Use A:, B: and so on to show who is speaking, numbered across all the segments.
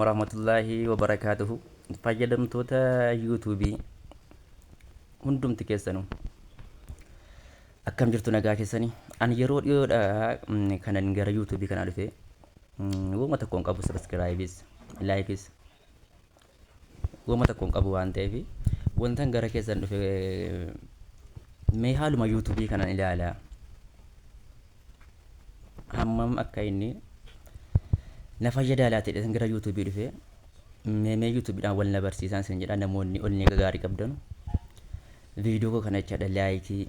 A: Warahmatullaahi wabarakaatuhu. Fayyadamtoota yuutuubii hundumti keessanuu akkam jirtu? Nagaa keessanii? Ani yeroo dhiyoodha kanan gara yuutuubii kanaa dhufe. Woma tokko hin qabu, sabiskiraayibis laayikis woma tokko hin qabu waan ta'eef, wantan gara keessan dhufe mee haaluma yuutuubii kanan ilaala, hammam akka inni na fayyadaa laata jedheen gara yuutuubii dhufe. Mee yuutuubiidhaan wal na barsiisaan isin jedha. Namoonni onnee gaarii qabdanu viidiyoo koo kana jechaadha laayikii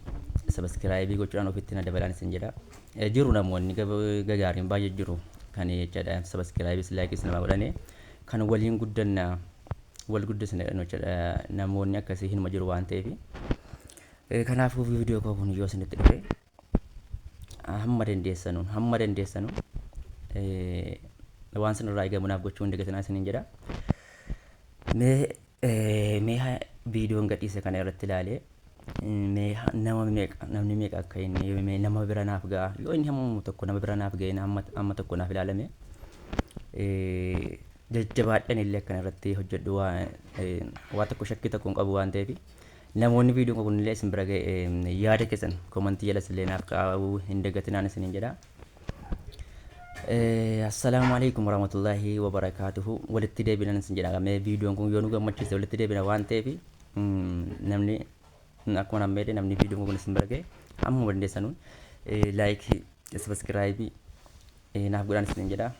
A: sabiskiraayibii gochuudhaan ofitti na dabalaan isin jedha. Jiru namoonni gagaariin baay'ee jiru kan jechaadha sabiskiraayibis laayikis nama godhanii kan waliin guddanna wal guddisna jedhan jechaadha. Namoonni akkasii hinuma jiru waan ta'eef, kanaafuu viidiyoo koo kun yoo isinitti dhufe hamma dandeessanuun waan sinirraa eegamu naaf gochuu hin dagatinaa isiniin jedha. Mee viidiyoon gadhiise kana irratti ilaalee mee nama meeqa, namni meeqa akka inni mee nama bira naaf ga'a, yoo inni hamma tokko nama bira naaf ga'e, hamma tokko naaf ilaalame, jajjabaadhaan illee akkana irratti hojjedhu waa tokko shakkii tokko hin qabu waan ta'eef, namoonni viidiyoon kun illee isin bira ga'e yaada keessan koomantii jalas illee naaf kaa'uu hin dagatinaan isiniin jedha. Assalaamu alaikum warahmatullaahi wabarakaatuhu. Walitti deebinan isin jedha. Mee viidiyoon kun yoo nu gammachiise walitti deebina waan ta'eef, namni akkuma namni jedhe, namni viidiyoon kun isin bira ga'e hammuma dandeessanuun laayikii sabiskiraayibii naaf godhaan isiniin jedha.